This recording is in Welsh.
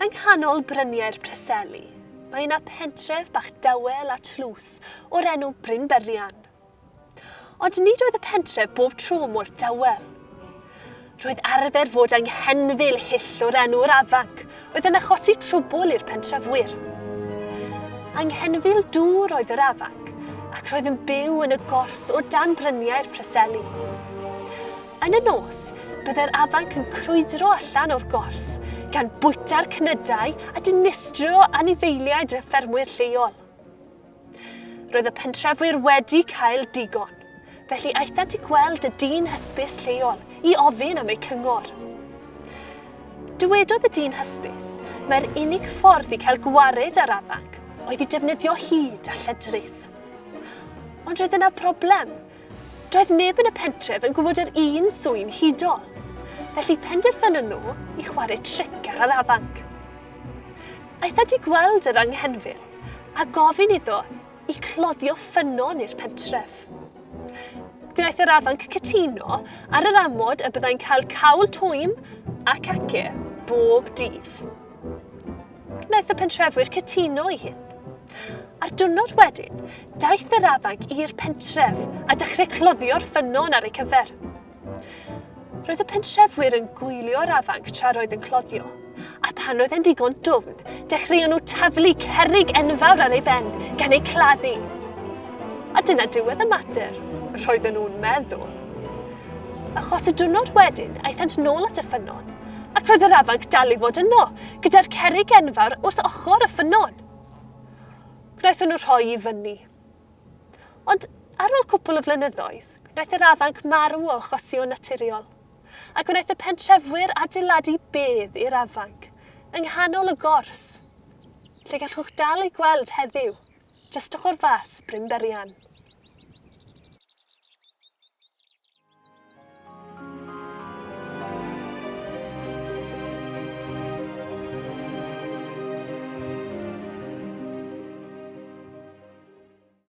Yng nghanol bryniau'r Preseli, mae yna pentref bach dawel a tlws o'r enw Brynberian. Ond nid oedd y pentref bob tro mor dawel. Roedd arfer fod anghenfil hyll o'r enw'r afanc oedd yn achosi trwbwl i'r pentrefwyr. Anghenfil dŵr oedd yr afanc ac roedd yn byw yn y gors o dan bryniau'r Preseli. Yn y nos, byddai'r afanc yn crwydro allan o'r gors, gan bwyta'r cnydau a dinistrio anifeiliaid y ffermwyr lleol. Roedd y pentrefwyr wedi cael digon, felly aethant i gweld y dyn hysbys lleol i ofyn am eu cyngor. Dywedodd y dyn hysbys mai'r unig ffordd i cael gwared ar afanc oedd i defnyddio hud a lledrith. Ond roedd yna broblem. Doedd neb yn y pentref yn gwybod yr un swyn hudol. Felly penderfynon nhw i chwarae tric ar yr afanc. Aethant i gweld yr anghenfil a gofyn iddo i cloddio ffynnon i'r pentref. Gwnaeth yr afanc cytuno ar yr amod y byddai'n cael cawl twym a cace bob dydd. Gwnaeth y pentrefwyr cytuno i hyn. A'r diwrnod wedyn, daeth yr afanc i'r pentref a dechrau cloddio'r ffynnon ar ei cyfer. Roedd y pentrefwyr yn gwylio'r afanc tra roedd yn cloddio, a pan roedd e'n digon dwfn, dechreuon nhw taflu cerrig enfawr ar ei ben, gan ei claddu. A dyna diwedd y mater, roedden nhw'n meddwl. Achos y diwrnod wedyn, aethant nôl at y ffynnon, ac roedd yr afanc dal i fod yno, gyda'r cerrig enfawr wrth ochr y ffynnon. Gwnaethon nhw rhoi i fyny. Ond ar ôl cwpl o flynyddoedd, gwnaeth yr afanc marw o achosion naturiol, a gwnaeth y pentrefwyr adeiladu bedd i'r afanc yng nghanol y gors, lle gallwch dal ei gweld heddiw, jyst ochr fas Bryn Berian.